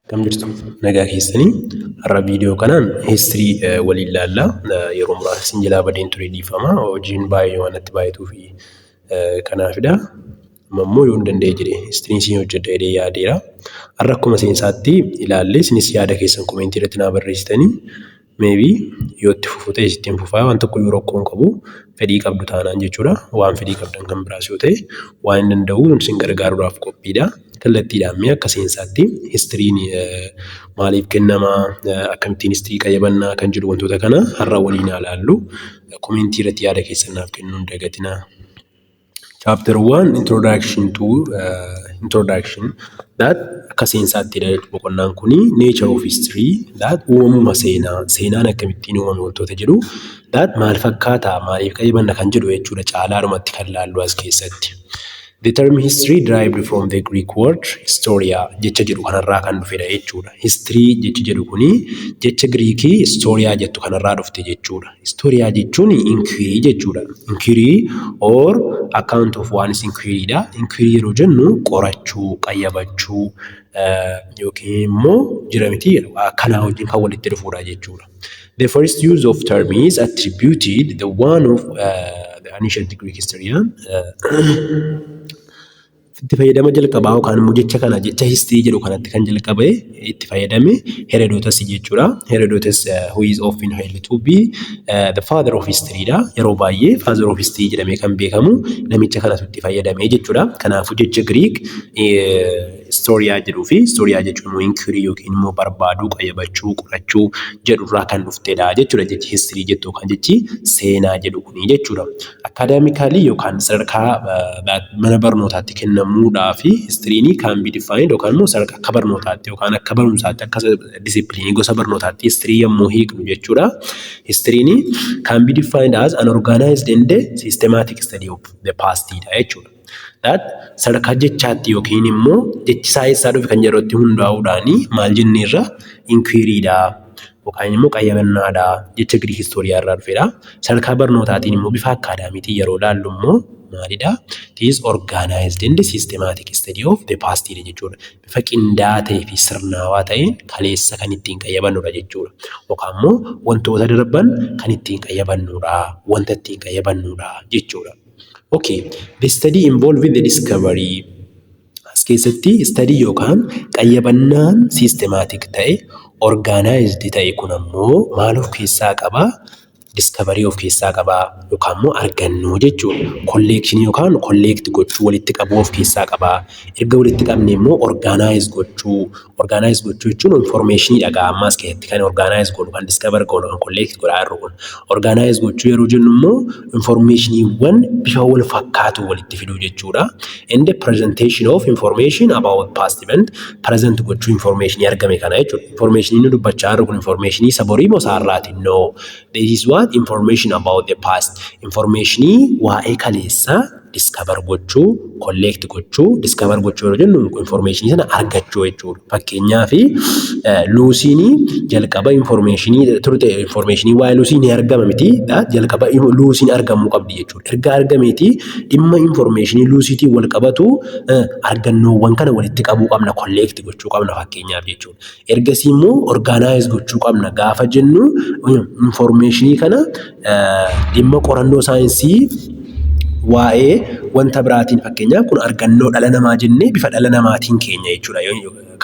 Akkam jirtu? Nagaa keessanii? Har'a viidiyoo kanaan history waliin ilaalla. Yeroo muraasa isin jalaa badeen ture, dhiifama. Hojiin baay'ee waan natti baay'atuuf kanaafidha. Amma immoo yoon danda'e jedhee history isin hojjedha jedhee yaadeera. Har'a akkuma seensaatti ilaallee, isinis yaada keessan commentii irratti naa barreessitanii, maybe yoo itti fufu ta'e ittiin fufaa, waan tokko iyyuu rakkoo hin qabu, fedhii qabdu taanaan jechuudha. Waan fedhii qabdan kan biraas yoo ta'e, waan hin danda'u isin gargaaruudhaaf qophiidha. Kallattiidhaan mee akka seensaatti historyn maaliif kennamaa, akkamittiin history qayyabannaa kan jedhu, wantoota kana har'a waliin haa ilaallu. Commentii irratti yaada keessan naaf kennuu hin dagatinaa. Chapter 1, Introduction to Introduction that akka seensaatti boqonnaan kuni nature of history, that uumamuma seenaa, seenaan akkamittiin uumame wantoota jedhu, that maal fakkaata, maaliif qayyabanna kan jedhu jechuudha caalaadhumatti kan laallu as keessatti. The term history derived from the Greek word historia jecha jedhu kanarraa kan dhufedha jechuudha. History jechi jedhu kuni jecha Giriikii historia jettu kanarraa dhufte jechuudha. Historia jechuun inquiry jechuudha. Inquiry or account of one's inquiry dha. Inquiry yeroo jennu qorachuu, qayyabachuu yookiin immoo jira miti, kanaa wajjin kan walitti dhufudha jechuudha. The first use of term is attributed the one of the ancient Greek historian. Itti fayyadama jalqabaa yookaan immoo jecha kana, jecha history jedhu kanatti kan jalqabe itti fayyadame Herodotus jechuudha. Herodotus, who is often held to be the father of history dha. Yeroo baay'ee father of history jedhamee kan beekamu namicha kanatu itti fayyadame jechuudha. Kanaafuu jecha Greek historia jedhuu fi historia jechuun immoo inquiry yookiin immoo barbaaduu, qayyabachuu, qorachuu jedhurraa kan dhuftedha jechuudha jechi history jettu yookaan jechi seenaa jedhu kuni jechuudha. Academically yookaan sadarkaa mana barnootaatti kennamuudhaa fi historyn can be defined yookaan immoo sadarkaa akka barnootaatti yookaan akka barumsaatti, akka discipline gosa barnootaatti history yommuu hiiknu jechuudha. Historyn can be defined as an organized and systematic study of the past dha jechuudha. That sadarkaa jechaatti yookiin immoo jechi isaa eessaa dhufe kan jedhu irratti hundaa'uudhaani maal jenneerra? Inquiryidha yookaan immoo qayyabannaadha, jecha Giriik historia irraa dhufedha. Sadarkaa barnootaatiin immoo bifa academictiin yeroo ilaallu immoo maalidha? It is organized and systematic study of the past dha jechuudha. Bifa qindaa'aa ta'ee fi sirnaawaa ta'een kaleessa kan ittiin qayyabannudha jechuudha. Yookaan immoo wantoota darban kan ittiin qayyabannudha. Wanta ittiin qayyabannudha jechuudha. Okay, the study involving the discovery, as keessatti study yookaan qayyabannaan systematic ta'e, organized ta'e kun ammoo maal of keessaa qabaa? Discovery of keessaa qabaa yookaan immoo argannoo jechuudha. Collection yookaan collect gochuu, walitti qabuu of keessaa qabaa. Erga walitti qabne immoo organize gochuu. Organize gochuu jechuun information dhagaa ammaas keessatti kan organize godhu, kan discover goonu, kan collect godhaa jirru kun. Organize gochuu yeroo jennu immoo informationiiwwan bifa wal fakkaatu walitti fiduu jechuudha. And the presentation of information about past event, present gochuu informationii argame kana jechuudha. Informationii nu dubbachaa jirru kun informationii isa borii moo isa har'aati? No. This is what information about the past. Informationii waa'ee kaleessaa discover gochuu, collect gochuu. Discover gochuu yeroo jennu informationii sana argachuu jechuudha. Fakkeenyaaf, Lucyn jalqaba informationii turte, informationii waa'ee Lucy ni argama miti, jalqaba Lucyn argamuu qabdi jechuudha. Erga argameeti dhimma informationii Lucytiin wal qabatu argannoowwan kana walitti qabuu qabna, collect gochuu qabna fakkeenyaaf jechuudha. Ergasii immoo organize gochuu qabna gaafa jennu, informationii kana dhimma qorannoo saayinsii waa'ee wanta biraatiin, fakkeenyaaf kun argannoo dhala namaa jennee bifa dhala namaatiin keenya jechuudha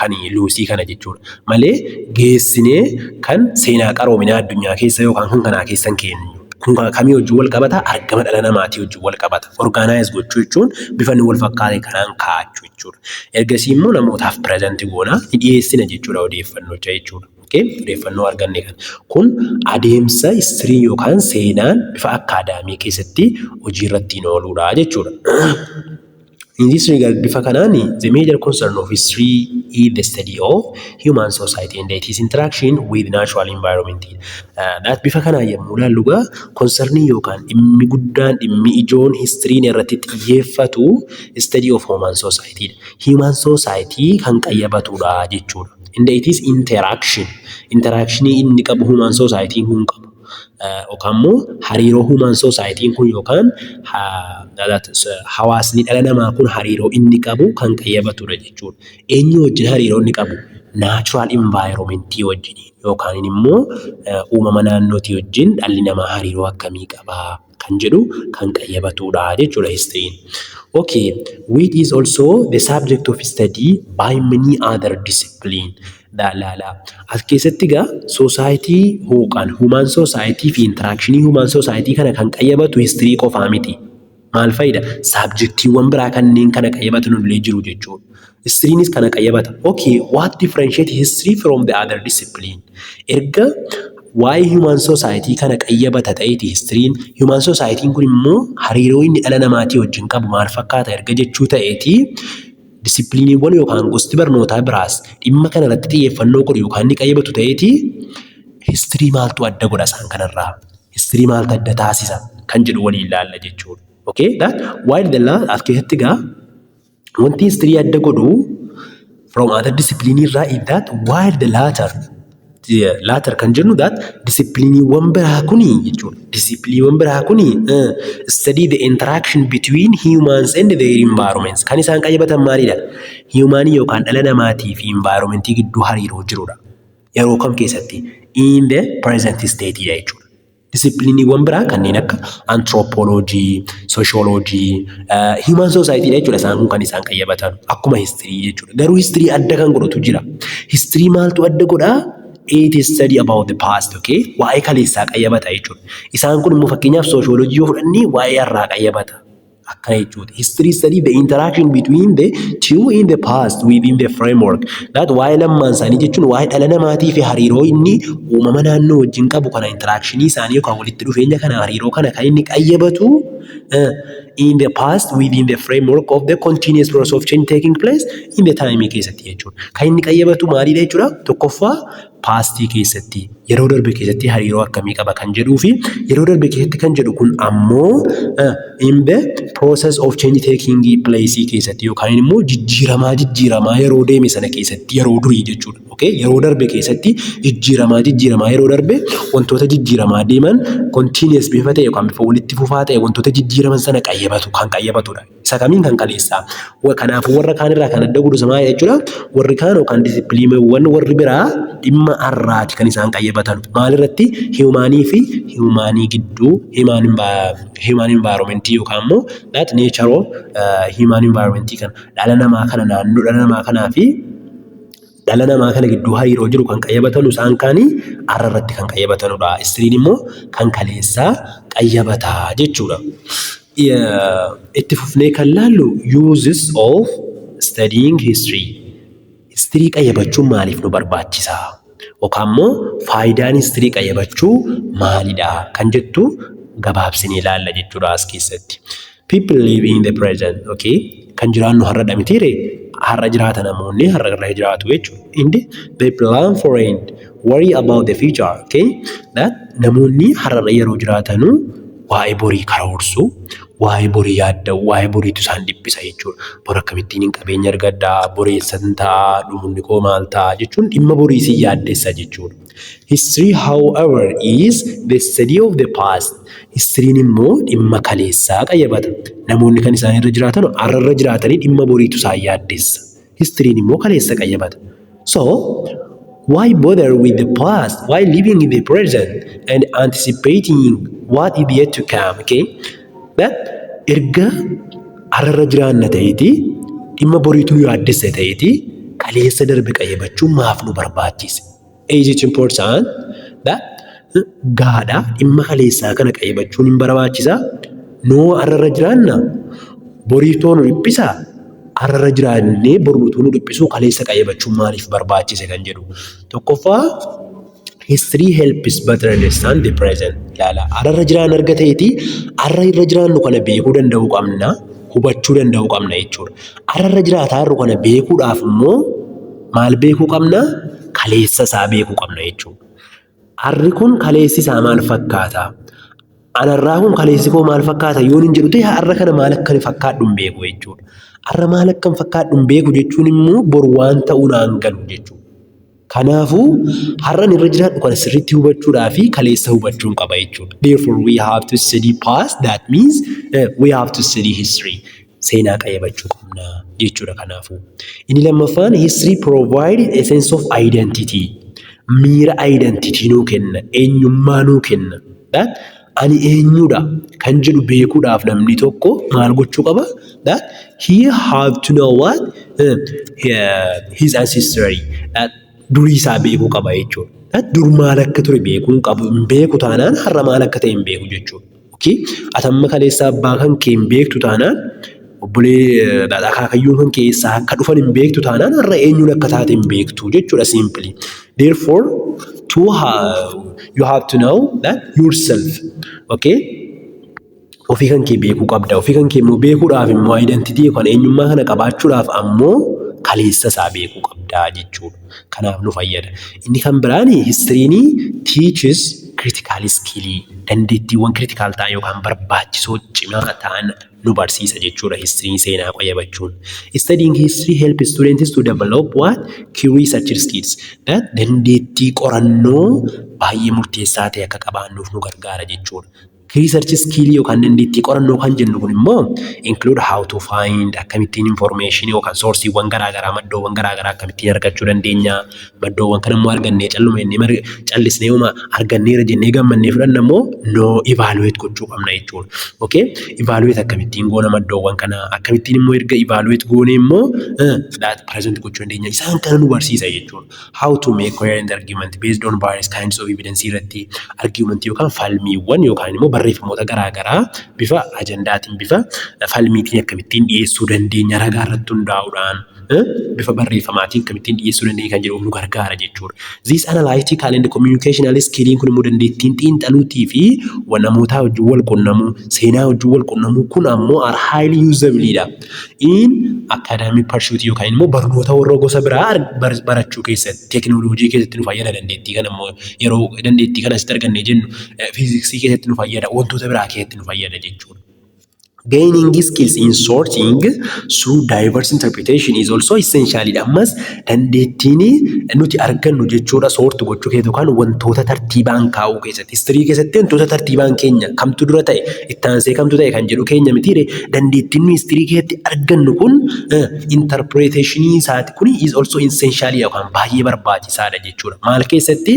kan Lucy kana jechuudha. Malee geessinee kan seenaa qaroominaa addunyaa keessa yookaan kan kanaa keessa hin keenyu. Kun kamii wajjin wal qabata? Argama dhala namaatii wajjin wal qabata. Organize gochuu jechuun bifa inni wal fakkaate kanaan kaa'achuu jechuudha. Ergasii immoo namootaaf present goona, ni dhiyeessina jechuudha odeeffannocha jechuudha. Odeeffannoo arganne kana. Kun adeemsa history yookaan seenaan bifa academy keessatti hojii irra ittiin ooludha jechuudha. In this regard, bifa kanaan, the major concern of history is the study of human society and its interaction with natural environment. That bifa kanaan yommuu ilaallu egaa, concernii yookaan dhimmi guddaan, dhimmi ijoon historyn irratti xiyyeeffatu study of human society dha. Human society kan qayyabatudha jechuudha. And it is interaction. Interactionii inni qabu, human society kun qabu. Yookaan immoo hariiroo human society kun yookaan hawaasni dhala namaa kun hariiroo inni qabu kan qayyabatudha jechuudha. Eenyu wajjin hariiroo inni qabu? Natural environmentii wajjin yookaan immoo uumama naannootii wajjin dhalli namaa hariiroo akkamii qabaa kan jedhu kan qayyabatudha jechuudha historyn. Okay, which is also the subject of study by many other discipline. Laala. As keessatti egaa society yookaan human society fi interactionii human society kana kan qayyabatu history qofaa miti. Maal fa'idha? Subjectiiwwan biraa kanneen kana qayyabatan illee jiru jechuudha. Historynis kana qayyabata. Okay, what differentiate history from the other discipline? Erga waa'ee human society kana qayyabata ta'eeti historyn, human societyn kun immoo hariiroo inni dhala namaatii wajjin qabu maal fakkaata erga jechuu ta'eeti, disciplineiiwwan yookaan gosti barnootaa biraas dhimma kana irratti xiyyeeffannoo godhu yookaan inni qayyabatu ta'eeti, history maaltu adda godha isaan kanarraa? History maaltu adda taasisa kan jedhu waliin ilaalla jechuudha. Okay, that while the last as keessatti egaa wanti history adda godhu from other discipline irraa is that while the latter kan jennu that disciplineiiwwan biraa kuni jechuudha. Disciplineiiwwan biraa kuni study the interaction between humans and their environments. Kan isaan qayyabatan maalidha? Humanii yookaan dhala namaatii fi environmentii gidduu hariiroo jirudha. Yeroo kam keessatti? In the present state jechuudha. Disciplineiiwwan biraa kanneen akka anthropology, sociology, human society jechuudha isaan kun kan isaan qayyabatan akkuma history jechuudha. Garuu history adda kan godhutu jira. History maaltu adda godhaa? It is study about the past, okay? Waa'ee kaleessaa qayyabata jechuudha. Isaan kun immoo fakkeenyaaf sociology yoo fudhanne waa'ee har'aa qayyabata. Akkana jechuudha. History study the interaction between the two in the past within the framework. That waa'ee lammaan isaanii jechuun waa'ee dhala namaatii fi hariiroo inni uumama naannoo wajjin qabu kana, interactionii isaanii yookaan walitti dhufeenya kana, hariiroo kana kan inni qayyabatu in the past within the framework of the continuous process of change taking place in the time keessatti jechuudha. Kan inni qayyabatu maalidha jechuudha? Tokkoffaa, pastii keessatti, yeroo darbe keessatti hariiroo akkamii qaba kan jedhuu fi yeroo darbe keessatti kan jedhu kun ammoo in the process of change taking place keessatti yookaan immoo jijjiiramaa jijjiiramaa yeroo deeme sana keessatti, yeroo durii jechuudha. Okay? Yeroo darbe keessatti jijjiiramaa jijjiiramaa yeroo darbe wantoota jijjiiramaa deeman, continuous bifa ta'e yookaan bifa walitti fufaa ta'e wantoota jijjiiraman sana qayyabatu kan qayyabatudha. Isa kamiin? Kan kaleessaa. Kanaafuu warra kaan irraa kan adda godhu maal jechuudha? Warri kaan yookaan disciplineiiwwan warri biraa dhimma har'aati kan isaan qayyabatan. Maalirratti? Humanii fi humanii gidduu, human environmentii yookaan immoo that nature of human environmentii kana, dhala namaa kana, naannoo dhala namaa kanaa fi dhala namaa kana gidduu hariiroo jiru kan qayyabatanu isaan kaanii har'a irratti kan qayyabatanudha. Historyn immoo kan kaleessaa qayyabataa jechuudha. Itti fufnee kan laallu uses of studying history. History qayyabachuun maaliif nu barbaachisa? Yookaan immoo faayidaan history qayyabachuu maalidha kan jettu gabaabsinee ilaalla jechuudha as keessatti. People live in the present, okay? Kan jiraannu har'adha mitiiree? Har'a jiraata, namoonni har'a irra jiraatu jechuudha. And they plan for and worry about the future, okay? That namoonni har'a yeroo jiraatanu waa'ee borii karoorsu, waa'ee borii yaadda'u, waa'ee boriitu isaan dhiphisa jechuudha. Bor akkamittiin hin qabeenya argadhaa, bor eessan ta'a, dhumni koo maal ta'a jechuun dhimma borii si yaaddessa jechuudha. History, however, is the study of the past. Historyn immoo dhimma kaleessaa qayyabata. Namoonni kan isaan irra jiraatan har'a irra jiraatanii dhimma boriitu isaan yaaddessa. Historyn immoo kaleessa qayyabata. So, why bother with the past? Why living in the present and anticipating what is yet to come? Okay? That erga har'a irra jiraanna ta'eeti, dhimma boriitu yaaddessa ta'eeti, kaleessa darbe qayyabachuun maaf nu barbaachise? Is it important that gaadha dhimma kaleessaa kana qayyabachuun hin barbaachisaa? Noo har'a irra jiraanna, boriitoo nu dhiphisaa? Har'a irra jiraannee boruutuu nu dhiphisuu, kaleessa qayyabachuun maaliif barbaachise kan jedhu. Tokkoffaa, history helps better understand the present. Ilaala, har'a irra jiraanna erga ta'eeti, har'a irra jiraannu kana beekuu danda'uu qabna, hubachuu danda'uu qabna jechuudha. Har'a irra jiraataa jirru kana beekuudhaaf immoo maal beekuu qabna? Kaleessa isaa beekuu qabna jechuudha. Har'i kun kaleessi isaa maal fakkaata? Anarraa kun kaleessi koo maal fakkaata yoon hin jedhu ta'e, har'a kana maal akka fakkaadhu hin beeku jechuudha. Har'a maal akka fakkaadhu hin beeku jechuun immoo bor waan ta'uu naan galu jechuudha. Kanaafuu har'an irra jiraadhu kana sirriitti hubachuudhaa fi kaleessa hubachuun qaba jechuudha. Therefore, we have to study past. That means we have to study history. Seenaa qayyabachuu qabna jechuudha kanaafuu. Inni lammaffaan, history provide a sense of identity. Miira identity nuu kenna, eenyummaa nuu kenna. That ani eenyudha kan jedhu beekuudhaaf namni tokko maal gochuu qaba? That he have to know what his ancestry. That durii isaa beekuu qaba jechuudha. That dur maal akka ture beekuu qabu, hin beeku taanaan har'a maal akka ta'e hin beeku jechuudha. Okay? Ati amma kaleessa abbaa kan kee hin beektu taanaan, obbolee akaakayyuun kan keessaa akka dhufan hin beektu taanaan, har'a eenyuun akka taate hin beektu jechuudha simply. Therefore, to have, you have to know that yourself. Okay? Ofii kan kee beekuu qabda. Ofii kan kee immoo beekuudhaaf immoo, identity yookaan eenyummaa kana qabaachuudhaaf ammoo, kaleessa isaa beekuu qabda jechuudha. Kanaaf nu fayyada. Inni kan biraan, historyn teaches critical skill, dandeettiiwwan critical ta'an yookaan barbaachisoo cimaa ta'an nu barsiisa jechuudha historyn, seenaa qayyabachuun. Studying history help students to develop what? Key research skills. That dandeettii qorannoo baay'ee murteessaa ta'e akka qabaannuuf nu gargaara jechuudha. Research skill yookaan dandeettii qorannoo kan jennu kun immoo include how to find, akkamittiin information yookaan sourceiiwwan garaagaraa, maddoowwan garaagaraa akkamittiin argachuu dandeenya. Maddoowwan kana immoo argannee calluma jennee, callisnee uma arganneera jennee gammannee fudhanna immoo no, evaluate gochuu qabna jechuudha. Okay, evaluate akkamittiin goona maddoowwan kana, akkamittiin immoo erga evaluate goone immoo that present gochuu dandeenya? Isaan kana nu barsiisa jechuudha. How to make coherent argument based on various kinds of evidence irratti argument yookaan falmiiwwan yookaan immoo barreeffamoota garaagaraa bifa ajandaatiin, bifa falmiitiin akkamittiin dhiyeessuu dandeenya, ragaa irratti hundaa'uudhaan bifa barreeffamaatiin akkamittiin dhiyeessuu dandeenya kan jedhu nu gargaara jechuudha. This analytical and communicational skilliin kun immoo, dandeettiin xiinxaluutii fi namootaa wajjin wal qunnamuu, seenaa wajjin wal qunnamuu kun ammoo are highly usable dha. In academic pursuit yookaan immoo barnoota warra gosa biraa barachuu keessatti, teekinooloojii keessatti nu fayyada. Dandeettii kana immoo yeroo dandeettii kana asitti argannee jennu, fiiziksii keessatti nu fayyada, wantoota biraa keessatti nu fayyada jechuudha. Gaining skills in sorting through diverse interpretation is also essential. Ammas dandeettiin nuti argannu jechuudha sort gochuu keessatti yookaan wantoota tartiibaan kaa'uu keessatti. History keessatti wantoota tartiibaan keenya, kamtu dura ta'e, itti aansee kamtu ta'e kan jedhu keenya mitiire? Dandeettiin nuyi history keessatti argannu kun interpretationii isaati kun is also essential yookaan baay'ee barbaachisaadha jechuudha. Maal keessatti?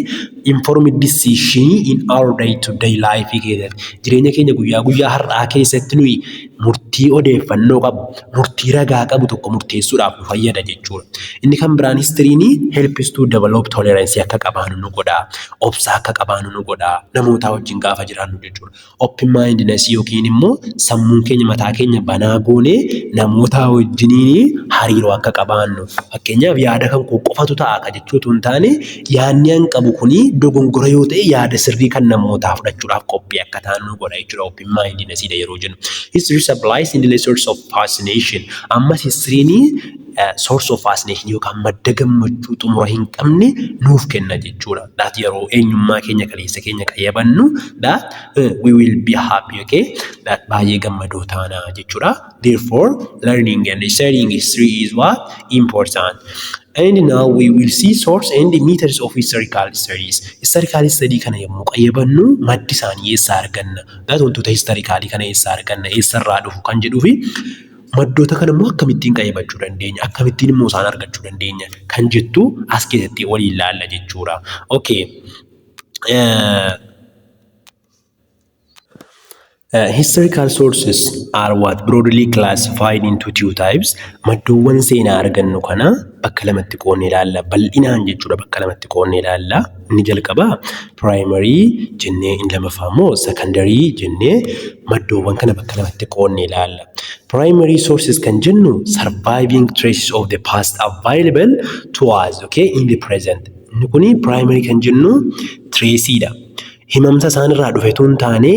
Informed decision in our day to day life keessatti, jireenya keenya guyyaa guyyaa har'aa keessatti nuyi murtii odeeffannoo qabu, murtii ragaa qabu tokko murteessuudhaaf nu fayyada jechuudha. Inni kan biraan, historyn helps to develop tolerance akka qabaannu nu godha. Obsa akka qabaannu nu godha. Namoota wajjin gaafa jiraannu jechuudha. Open mindedness yookiin immoo sammuun keenya, mataa keenya banaa goonee namoota wajjiniin hariiroo akka qabaannu. Fakkeenyaaf, yaada kan koo qofatu ta'a akka jechuu otoo hin taane, yaadni an qabu kuni dogongora yoo ta'e, yaada sirrii kan namootaa fudhachuudhaaf qophii akka taanu nu godha jechuudha. Open mindedness yeroo jennu. History supplies endless source of fascination. Ammas historyn source of fascination yookaan madda gammachuu xumura hin qabne nuuf kenna jechuudha. That yeroo eenyummaa keenya, kaleessa keenya qayyabannu, that we will be happy, okay? That baay'ee gammadoo taana jechuudha. Therefore, learning and studying history is what? Important. And now we will see source and methods of historical studies. Historical study kana yommuu qayyabannu, maddi isaanii eessaa arganna? That wantoota historicalii kana eessaa arganna? Eessarraa dhufu kan jedhuu fi maddoota kana immoo akkamittiin qayyabachuu dandeenya? Akkamittiin immoo isaan argachuu dandeenya? Kan jettu as keessatti waliin ilaalla jechuudha. Okay. Historical sources are what? Broadly classified into two types. Maddoowwan seenaa argannu kana bakka lamatti qoodnee ilaalla. Bal'inaan jechuudha, bakka lamatti qoodnee ilaalla. Inni jalqabaa primary jennee, inni lammaffaa immoo secondary jennee maddoowwan kana bakka lamatti qoodnee ilaalla. Primary sources kan jennu surviving traces of the past available to us, okay, in the present. Inni kuni primary kan jennu traceiidha. Himamsa isaanirraa dhufe tun taane,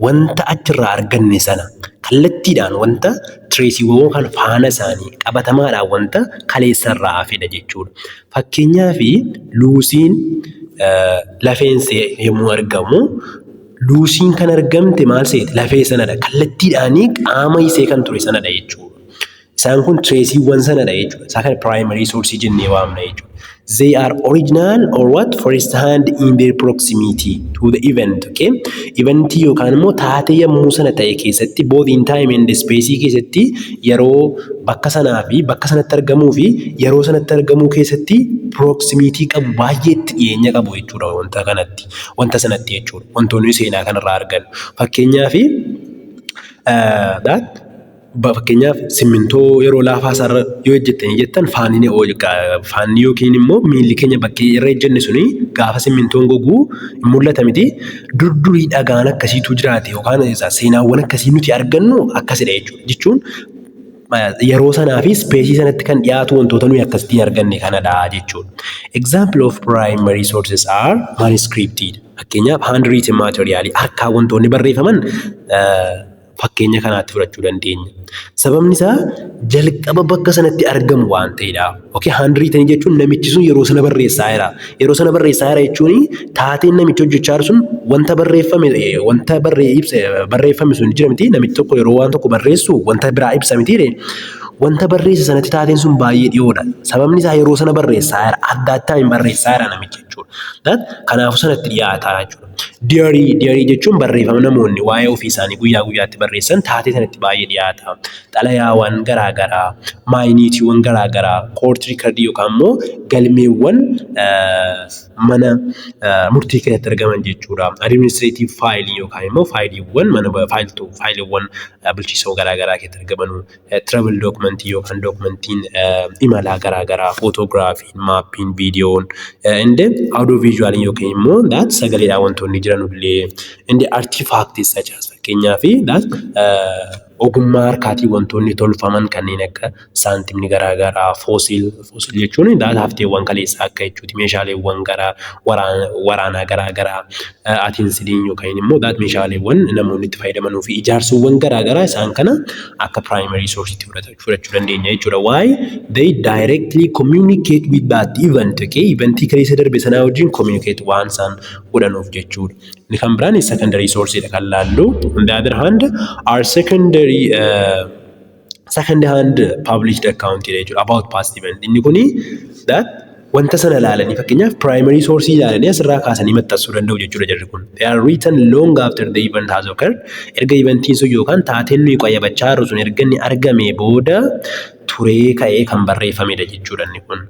wanta achirraa arganne sana kallattiidhaan, wanta traceiiwwan yookaan faana isaanii qabatamaadhaan wanta kaleessarraa hafedha jechuudha. Fakkeenyaaf, Lucyn lafeen yommuu argamu, Lucyn kan argamte maal seete? Lafee sanadha. Kallattiidhaanii qaama isee kan ture sanadha jechuudha. Isaan kun traceiiwwan sanadha jechuudha. Isaa kana primary source jennee waamna jechuudha. They are original or what, first hand in their proximity to the event. Okay? Eventii yookaan immoo taatee yommuu sana ta'e keessatti, both in time and space keessatti, yeroo bakka sanaa fi bakka sanatti argamuu fi yeroo sanatti argamuu keessatti proximity qabu, baay'ee itti dhiyeenya qabu jechuudha wanta kanatti, wanta sanatti jechuudha. Wantoonni seenaa kanarraa argannu. Fakkeenyaaf simmintoo yeroo laafaa isaarra yoo ejjettanii jettan, faanni yookiin immoo miilli keenya bakkee irra ejjenne suni gaafa simmintoon goguu hin mul'ata miti. Dur durii dhagaan akkasiitu jiraate yookaan seenaawwan akkasii nuti argannu akkasidha jechuudha. Jechuun yeroo sanaa fi spaceii sanatti kan dhiyaatu wantoota nuyi akkasittiin arganne kanadha jechuudha. Example of primary sources are manuscripted. Fakkeenyaaf handwritten material, harkaan wantoonni barreeffaman fakkeenya kanaatti fudhachuu dandeenya. Sababni isaa jalqaba bakka sanatti argamu waan ta'eedhaaf. Okay, handwritten jechuun namichi sun yeroo sana barreessaa jira. Yeroo sana barreessaa jira jechuun taateen namichi hojjechaa jiru sun wanta barreeffame, wanta barreeffame sun jira miti. Namichi tokko yeroo waan tokko barreessu wanta biraa ibsa miti. Wanta barreesse sanatti taateen sun baay'ee dhiyoodha. Sababni isaa yeroo sana barreessaa jira. Adda addaa hin barreessaa jira namichi jechuudha. Kanaafuu sanatti dhiyaataa jechuudha. Diary, diary jechuun barreeffama namoonni waa'ee ofii isaanii guyyaa guyyaatti barreessan taatee sanatti baay'ee dhiyaata. Xalayaawwan garaa garaa, minuteiiwwan garaa garaa, court recordii yookaan immoo galmeewwan mana murtii keessatti argaman jechuudha. Administrative fileii yookaan immoo fileiiwwan mana fileiiwwan bulchiinsa garaa garaa keessatti argaman, travel documentii yookaan documentiin imalaa garaa garaa, photographiin, mapiin, viidiyoon, and audio visualiin yookiin immoo sagaleedhaan wantoonni jiran illee, and artifactii such as, fakkeenyaaf, ogummaa harkaatiin wantoonni tolfaman kanneen akka saantimni garaa garaa, fossil, fossil jechuun hafteewwan kaleessaa akka jechuuti, meeshaaleewwan gara waraanaa garaa garaa, utensiliin yookaan immoo meeshaaleewwan namoonni itti fayyadamanuu fi ijaarsawwan garaa garaa, isaan kana akka primary sourceiitti fudhachuu dandeenya jechuudha. Why? They directly communicate with that event, okay? Eventii kaleessa darbe sanaa wajjin communicate waan isaan godhanuuf jechuudha. Inni kan biraan secondary source kan laallu. On the other hand are secondary second hand published account jechuudha about past event. Inni kuni that wanta sana ilaalanii, fakkeenyaaf primary source ilaalanii asirraa kaasanii maxxansuu danda'u jechuudha jarri kun. They are written long after the event has occurred. Erga eventiin sun yookaan taateen nuyi qayyabachaa jirru sun erga inni argame booda turee ka'ee kan barreeffamedha jechuudha inni kun.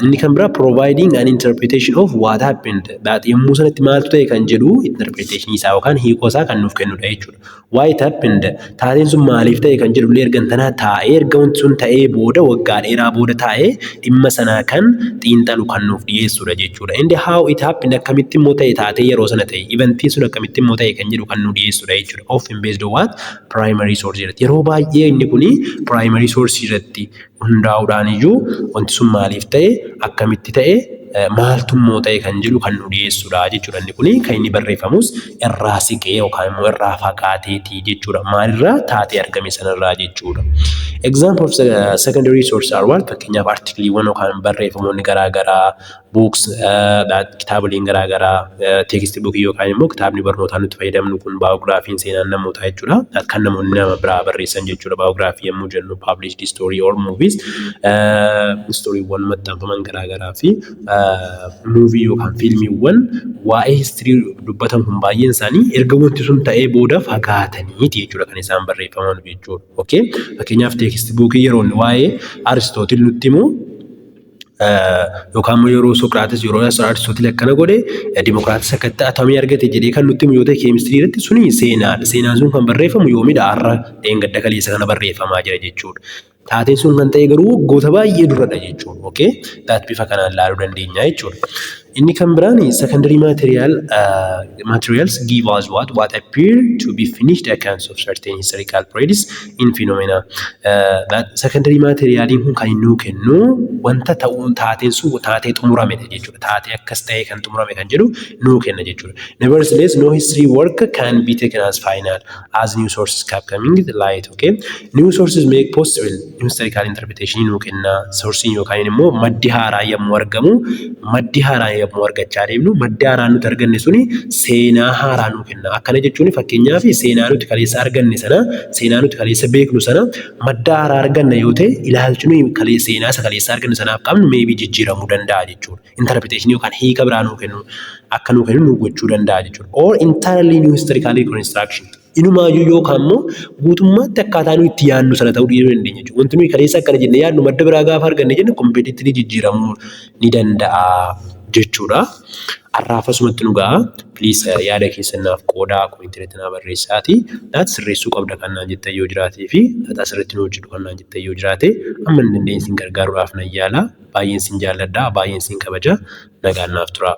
Inni kan biraa providing an interpretation of what happened, that yommuu sanatti maaltu ta'e kan jedhu interpretation isaa yookaan hiikoo isaa kan nuuf kennudha jechuudha. Why it happened, taateen sun maaliif ta'e kan jedhu illee erga tanaa taa'ee, erga wanti sun ta'ee booda, waggaa dheeraa booda taa'ee dhimma sanaa kan xiinxalu, kan nuuf dhiyeessudha jechuudha. And how it happened, akkamitti immoo ta'e, taatee yeroo sana ta'e, eventiin sun akkamitti immoo ta'e kan jedhu kan nu dhiyeessudha jechuudha. Often based on what? Primary source irratti. Yeroo baay'ee inni kuni primary source irratti hundaa'uudhaan iyyuu wanti sun maaliif ta'e, akkamitti ta'e, maaltu immoo ta'e kan jedhu kan nu dhiyeessudha jechuudha. Inni kuni kan inni barreeffamus irraa siqee yookaan immoo irraa fagaateeti jechuudha. Maalirraa? Taatee argame sanarraa jechuudha. Example of secondary source are what? Fakkeenyaaf articleiiwwan yookaan barreeffamoonni garaa garaa, books, kitaaboleen garaa garaa, text bookii yookaan immoo kitaabni barnootaa nuti fayyadamnu kun, biographyiin, seenaan namootaa jechuudha. Kan namoonni nama biraa barreessan jechuudha. Biographyii yommuu jennu, published story or movies, storyiiwwan maxxanfaman garaa garaa fi movie yookaan fiilmiiwwan waa'ee history dubbatan kun baay'een isaanii erga wanti sun ta'ee booda fagaataniiti jechuudha kan isaan barreeffaman jechuudha. Okay? Fakkeenyaaf text bookii yeroo inni waa'ee Aristootil nutti himu yookaan immoo yeroo Socrates, yeroo Aristootil akkana godhe, Dimokiraatis akkatti atomii argate jedhee kan nutti himu yoo ta'e keemistirii irratti, suni seenaadha. Seenaan sun kan barreeffamu yoomidha? Har'a, dheengadda, kaleessa kana barreeffamaa jira jechuudha. Taateen sun kan ta'e garuu waggoota baay'ee duradha jechuudha. Okay? That bifa kanaan ilaaluu dandeenya jechuudha. Inni kan biraan secondary materials give us what appear to be finished accounts of certain historical periods in phenomena. That secondary materialiin kun kan inni nuu kennu wanta ta'uun taateen sun taatee xumuramedha jechuudha. Taatee akkas ta'e kan xumurame kan jedhu nuu kenna jechuudha. Nevertheless, no history work can be taken as final as new sources keep coming to light. Okay? New sources make possible new historical interpretation nuu kenna. Sourceiin yookaan immoo maddi haaraa yommuu argamu, maddi haaraa yommuu argachaa deemnu, maddi haaraan nuti arganne suni seenaa haaraa nuu kenna. Akkana jechuun, fakkeenyaaf, seenaa nuti kaleessa arganne sana, seenaa nuti kaleessa beeknu sana, madda haaraa arganna yoo ta'e, ilaalchi nuyi seenaa isa kaleessa arganne sanaaf qabnu maybe jijjiiramuu danda'a jechuudha. Interpretation yookaan hiika biraa nuu kennu, akka nuu kennu nu gochuu danda'a jechuudha. Or entirely new historical reconstruction. Inumaayyuu yookaan immoo guutummaatti akkaataa nuyi itti yaadnu sana ta'uu dhiisuu dandeenya jechuudha. Wanti nuyi kaleessa akkana jennee yaadnu madda biraa gaafa arganne jenne completely jijjiiramuu ni danda'a jechuudha. Har'aaf asumatti nu ga'a. Please, yaada keessan naaf qoodaa, comment irratti naa barreessaati. Laata sirreessuu qabda kan naan jettan yoo jiraatee fi laata asirratti nu hojjedhu kan naan jettan yoo jiraate, amma hin dandeenye isin gargaaruudhaaf nan yaala. Baay'een isin jaalladha. Baay'een isin kabaja. Nagaan naaf turaa.